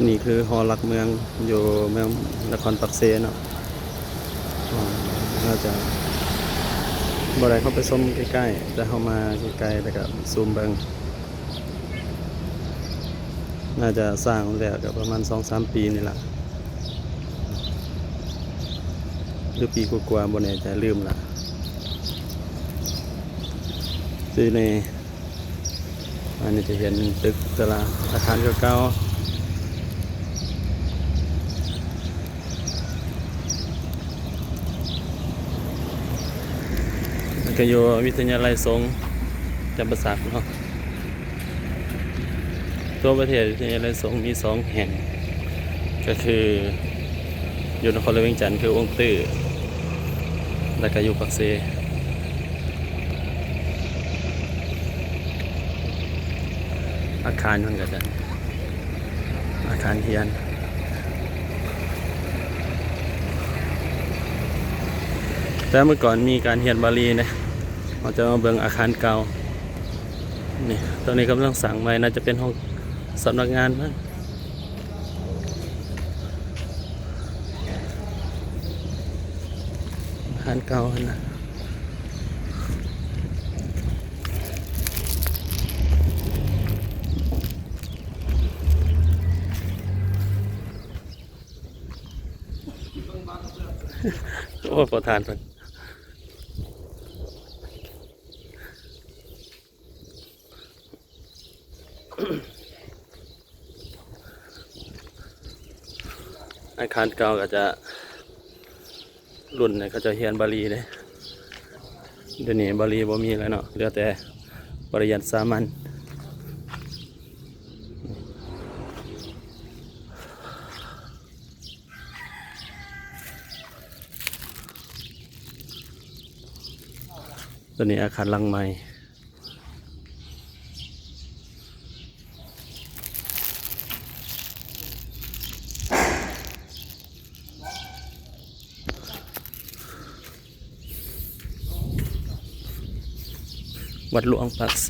ນີ້ຄືຫໍຫຼັກເມືອງຢູ່ເມືອງນະຄອນປາກເຊເນາະ. ອາ ໜ້າຈະບໍ່ໄດ້ເຂົ້າໄປຊົມໃກ້ໆ ແຕ່ເຮົາມາໃກ້ໆ ແລ້ວກໍຊູມເບິ່ງ. ໜ້າຈະສ້າງແລ້ວກໍປະມານສອງສາມປີນີ້ລະ ຫຼືປີກວ່າໆ ບໍ່ແນ່ໃຈ ລືມລະ. ຢູ່ໃນ ອັນນີ້ຈະເຫັນຕຶກແຕ່ລະອາຄານເກົ່າໆ ແລ້ວກໍຢູ່ວິທະຍາໄລສົງຈຳປາສັກເນາະ. ທົ່ວປະເທດວິທະຍາໄລສົງມີສອງແຫ່ງ ກໍຄືຢູ່ນະຄອນຫຼວງວຽງຈັນ ຄືອົງຕື້ ແລ້ວກໍຢູ່ປາກເຊ. ອາຄານມັນກໍຈະ ອາຄານຮຽນ ແຕ່ເມື່ອກ່ອນມີການຮຽນບາລີເດ້. ເຮົາຈະມາເບິ່ງອາຄານເກົ່າ. ນີ້ ຕອນນີ້ກຳລັງສ້າງໃໝ່ ໜ້າຈະເປັນຫ້ອງສຳນັກງານເບິ່ງ ອາຄານເກົ່າຫັ້ນນະ. ໂອ້ ປະທານເພິ່ນ ອາຄານເກົ່າກໍຈະ ລຸ້ນນີ້ເຂົາເຈົ້າຮຽນບາລີເດ້. ດຽວນີ້ບາລີບໍ່ມີແລ້ວເນາະ ເຫຼືອແຕ່ປະລິຍັດສາມັນ. ຕົວນີ້ອາຄານຫຼັງໃໝ່. ວັດຫຼວງປາກເຊ.